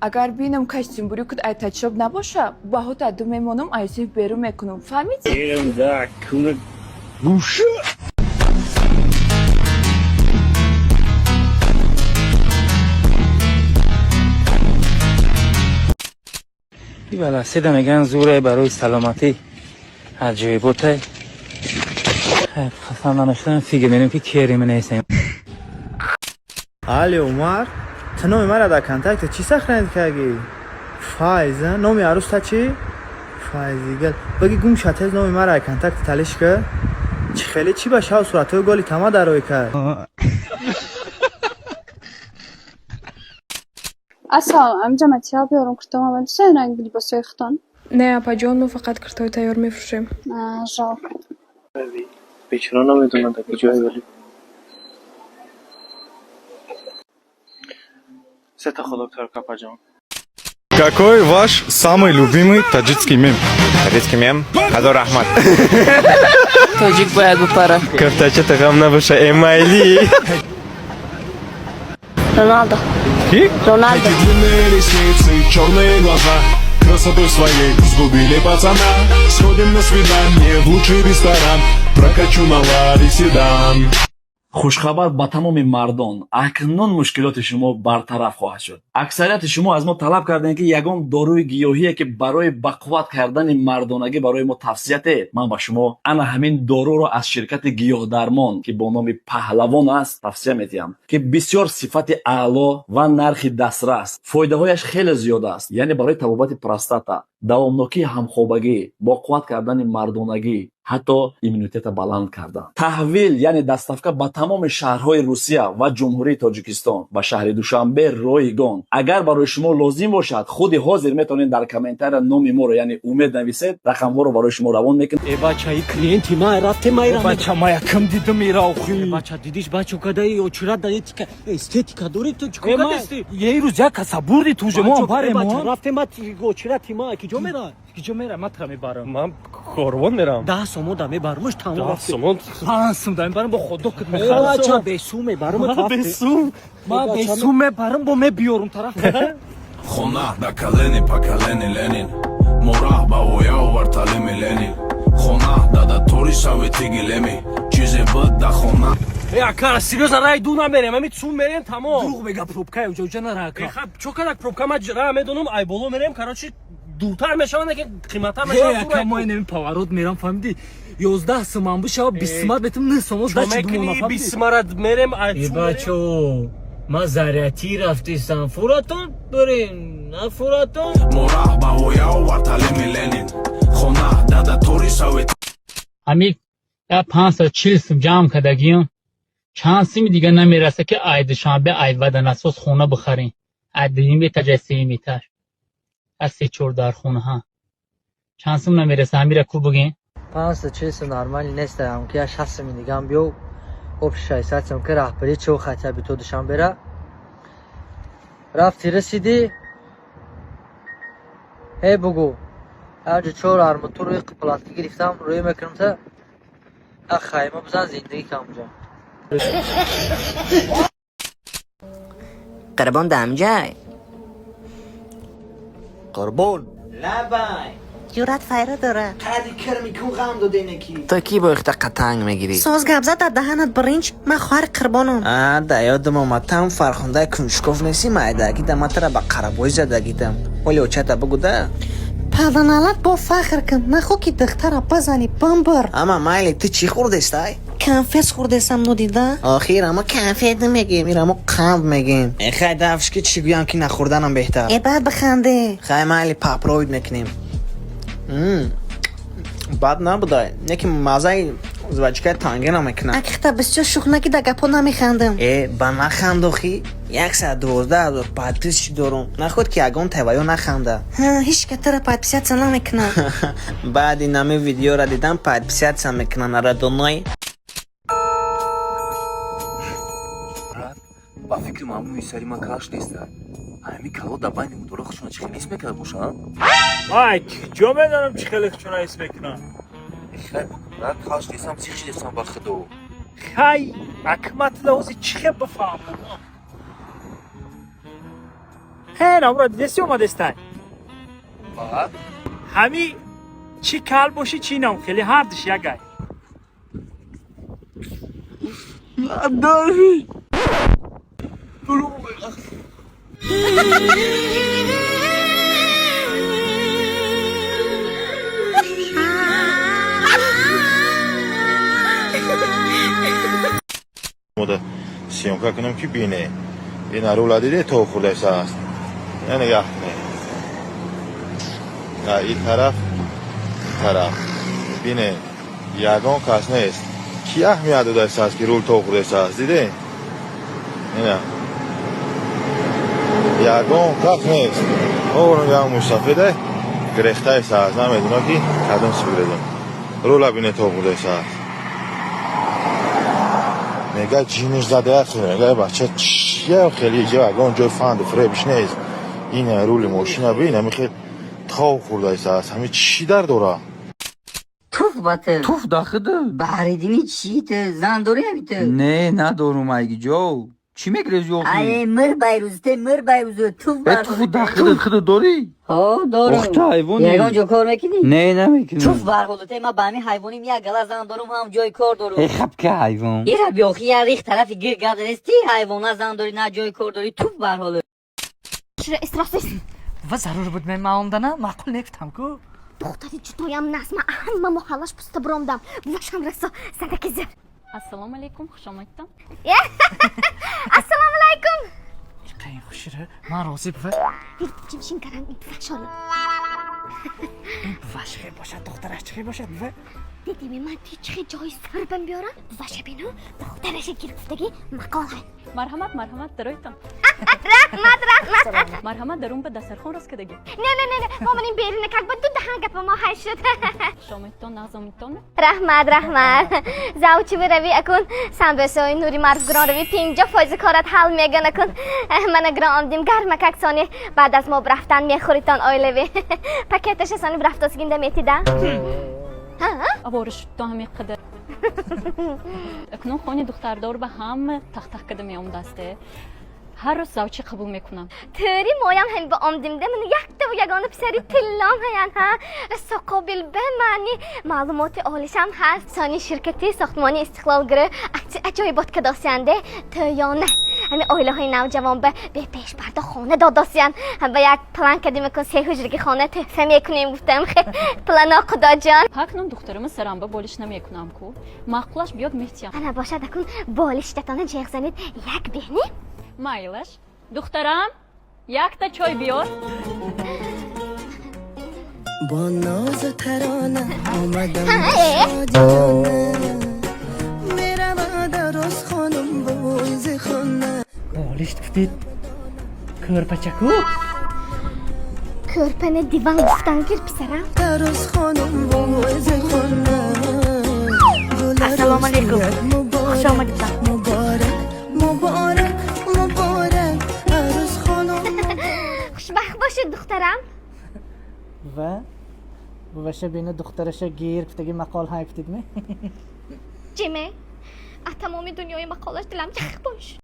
Агар бинам костюм брюкат ай тачоб набоша, баҳота ду мемонам, ай синф берун мекунам. Фаҳмидӣ? Седа меган зӯре барои саломатӣ, аҷоиботай. Хафа намешудам, фикр мерем ки кери менесем. Али Умар, ту номи мара дар контакте чӣ сохранить кардӣ? Файз, а? Номи арӯста чӣ? Файзигал. Баги гум ша, тез номи мара контакти талиш ка. Чӣ хеле чӣ ба шав суратҳои голи тама дарой кард? Ассалом, амҷа материал биёрам, куртома медусен ранги либосҳои худтон? Не, апаҷон, мо фақат куртои тайёр мефурӯшем. А, жалко. Бечора намедонад, дар куҷое, вале сета худо капаҷон. Какой ваш самый любимый таджикский мем? Таджикский мем? Ҳазор раҳмат. Тоҷик бояд бипара. Кафтачата ғам набоша, эмайли. Роналдо. Ки? Роналдо. Длинные ресницы, черные глаза красотой своей сгубили пацана. Сходим на свидание в лучший ресторан, прокачу на Ладе седан. Хушхабар ба тамоми мардон: акнун мушкилоти шумо бартараф хоҳад шуд. Аксарияти шумо аз мо талаб кардем, ки ягон доруи гиёҳие, ки барои бақувват кардани мардонагӣ, барои мо тавсия диҳед. Ман ба шумо ана ҳамин доруро аз ширкати гиёҳдармон, ки бо номи Паҳлавон аст, тавсия медиҳам, ки бисёр сифати аъло ва нархи дастрас, фоидаҳояш хеле зиёд аст, яъне барои табобати простата, давомнокии ҳамхобагӣ, боқувват кардани мардонагӣ, ҳатто иммунитета баланд кардан. Таҳвил, яъне доставка, ба тамоми шаҳрҳои Русия ва Ҷумҳурии Тоҷикистон, ба шаҳри Душанбе ройгон. Агар барои шумо лозим бошад, худи ҳозир метавонед дар комментария номи моро, яъне Умед, нависед, рақамҳоро барои шумо равон мекунем. Э, бача, и клиенти ма рафте майра. Бача, ма якам дидам ираохи. Бача, дидиш, бачо, кадаи очурат да этика эстетика дори, ту чико кадести? Е, рӯз як каса бурди туже, мо барем. Бача, рафте ма очурати ма ки ҷо мера? Ки ҷо мера? Ма тра мебарам. Ман корвон мерам. 10 сомон да мебармуш, тамом. 10 сомон? 5 сум да мебарам, бо худо кит. Бача, бесум мебарам. Бесум. Ма бесум мебарам, бо мебиёрум тараф. Хона да колени по колени Ленин, мора ба воя оварталеми Ленин, хона дада тори советиги леми чизе буд да хона. Э, ака, серьёзно, рай ду намерем, ами цум мерем, тамом. Дурӯғ мега, пробка уҷа уҷа нара, ака. Чо кадак пробка, ма ра медонам, ай боло мерем, короче, дуртар мешавад, ки қиматтар Э, мешавад. Ака, мо инами поворот мерам, фаҳмидӣ? 11 суман бишава, 20 сумат метам, 9 сомон. Чо мекунӣ, 20 сумара мерем, ай. Э, бачо, ма зарятӣ рафтистам, фуратон бирин, на фуратон. Мора ба воя оварталеми Ленин, хона дада тори совет. Ҳамин я 540 сум ҷамъ кардагиам, чанд сими дига намераса, ки ай Душанбе ай водонасос хона бихарем, ай дуюм этаж, ай сеюм этаж, аз се чор дар хонаҳа чанд сум намераса, ҳамира ку бигем. 540 сум нормально нестам, ки я 60 суми дигам биё, общий 600 сум, ки раҳбари чо хотя бы то Душанбера рафти расидӣ. Ҳе, бугу, ҳарҷо чор арматур рӯи платка гирифтам, рӯй мекунам, та як хайма бизан, зиндагӣ кам ҷа. Қурбон дамҷай. Қурбон. Лабай. Ҷуръат файра дорад. Қади кирми ку ғам додене ки. Ту кӣ бо ихта қатанг мегирӣ? Соз гап зад, дар даҳанат биринҷ, ман хоҳари Қурбонам. А, да ёдам омад, там фархундаи кунҷков нестӣ, майдагида матара ба қарабоӣ задагидам. Оли очата бугу да. Паданалат, бо фахр кун, нахо ки духтара бизанӣ, бимбир. Ама майли, ту чӣ хӯрдестай? Конфет хӯрдесам, нодида. Охир ама конфет намегем, ир амо қанд мегем. Э, хай дафш, ки чӣ гӯям, ки нахӯрданам беҳтар. Э, баъд биханде. Хай майли, попробовать мекунем. Бад набудай, не ки мазаи жвачкаи тангина мекунад. Акихта бисёр шӯх наки, да гапҳо намехандам. Э, ба нахандохӣ, 112 000 подписчик дорум, наход ки ягон таваё наханда. Ҳеҷ катара подписаться намекунад. Баъди нами видеора дидам, подписаться мекунан, родной. Ба фикри ман, мӯи сари ман калаш неста. Ҳами кало дар байни мудора худшона чӣ хел ҳис мекарда боша? Ай, ҷо медонам, чӣ хеле худшона ҳис мекунам. Хай, брат, калаш нестам, сих шидесам, ба худо. Хай, акматла, ози чӣ хел бифаҳмам? Ҳе, намура дидеси омадестай. Ҳами чӣ кал бошӣ, чӣ нам, хеле ҳардиш ягай. Мода съёмка кунам ки бине. Ина рула диде то хурдайса аст. Я нигаҳ кунед. На ин тараф, ин тараф. Бине, ягон кас нест. Ки аҳамият додайса аст ки рул то хурдайса аст, диде? Ина. Ягон кас нест. Орун як мусафиде гирехтайса аст. Намедонам ки кадом сигредон. Рула бине то хурдайса аст. Мега ҷинш зада мега бача чия хеле ҷа ягон ҷой фанду фребиш нест. Ин рули мошина бин ами хел тов хурдайса аст. Ҳами чӣ дар дора? Туф ба ту. Туф да худу. Баҳридини чӣ ту? Зан дорӣ ами ту? Не, надорум айги ҷо. Чӣ мегирези охи? Ае, мир байрӯз те, мир байрӯз туф Э, туфу да худу, худу дорӣ? Ҳо, дорум. Ох, ту ҳайвони. Ягон ҷо кор мекунӣ? Не, намекунам. Туф барғолу те, ман ба ҳамин ҳайвоним як гала зан дорум, ҳам ҷои кор дорум. Э, хабка ҳайвон. Ира биёхи як рих тарафи гир гап задест, ти ҳайвон на зан дорӣ, на ҷои кор дорӣ, туф барҳолу. Чиро исроф Ва зарур буд мен маомдана, маъқул негуфтам ку. Духтари ҷудоям наст, ман ҳама муҳаллаш пуста биромдам. Бувашам расо задаки зир. Ассалому алайкум, хуш омадтон. Ассалому алайкум. Қайин хушира, ман розӣ бува. Ҷимшин карам бувашоли. Буваш хел бошад, духтараш чӣ хел бошад бува? Дидими ман ти чӣ ҷои сарбам биёрам? Буваша бину, духтараша гирифтаги мақол. Марҳамат, марҳамат, даройтон. Раҳмат, раҳмат. Марҳамат, дарун ба дастархон рост кардагӣ. Не, не, не, не, мо манин берина как ба ду даҳан гапа мо ҳай шуд. Хуш омадтон, нағз омадтон. Раҳмат, раҳмат. Завчи рави акун самбесои нури марф гирон рави 50% корат ҳал меган акун. Мана гирон омдим гарма как сони баъд аз мо рафтан мехӯритон оилави. Пакеташа сони рафтосгинда метида. Авора шудтон ҳамин қадар. Акнун хони духтардор ба ҳама тахтах када меомдасте. Ҳар рӯз завчи қабул мекунам. Тӯри моям ҳам ба омдимда ман яктаву ягона писари тиллом ҳаян ҳа. Расо қобил ба маъни маълумоти олишам ҳаст. Сони ширкати сохтмони Истиқлол гирӯ акси аҷоибот кадосиянде тӯёна. Ҳами оилаҳои навҷавон ба бепешпарда хона додосиян. Ба як план кадим кун се ҳуҷраги хона тӯҳфа мекунем гуфтам. Плано Худоҷон. Акнун духтарама сарамба болиш намекунам ку. Маъқулаш биёд меҳтиям. Ана бошад акун болиштатона ҷеғ занед як беҳнем. Майлаш. Духтарам, якта чой биёр. Бо нозу тарона омадам меравад арӯз хонум боизи хона. Болишт гуфтид, кӯрпачаку? Кӯрпане диван гуфтан гир писарам. Арӯз хонум боизи хона. Ассалому алайкум. Хуш омадитон. Муборак, муборак, муборак, арӯз хонум. Хушбахт бошед духтарам. Ва буваша бина духтараша гир гуфтаги мақол ҳай гуфтидми? Ҷиме, аз тамоми дунёи мақолаш дилам ях бош.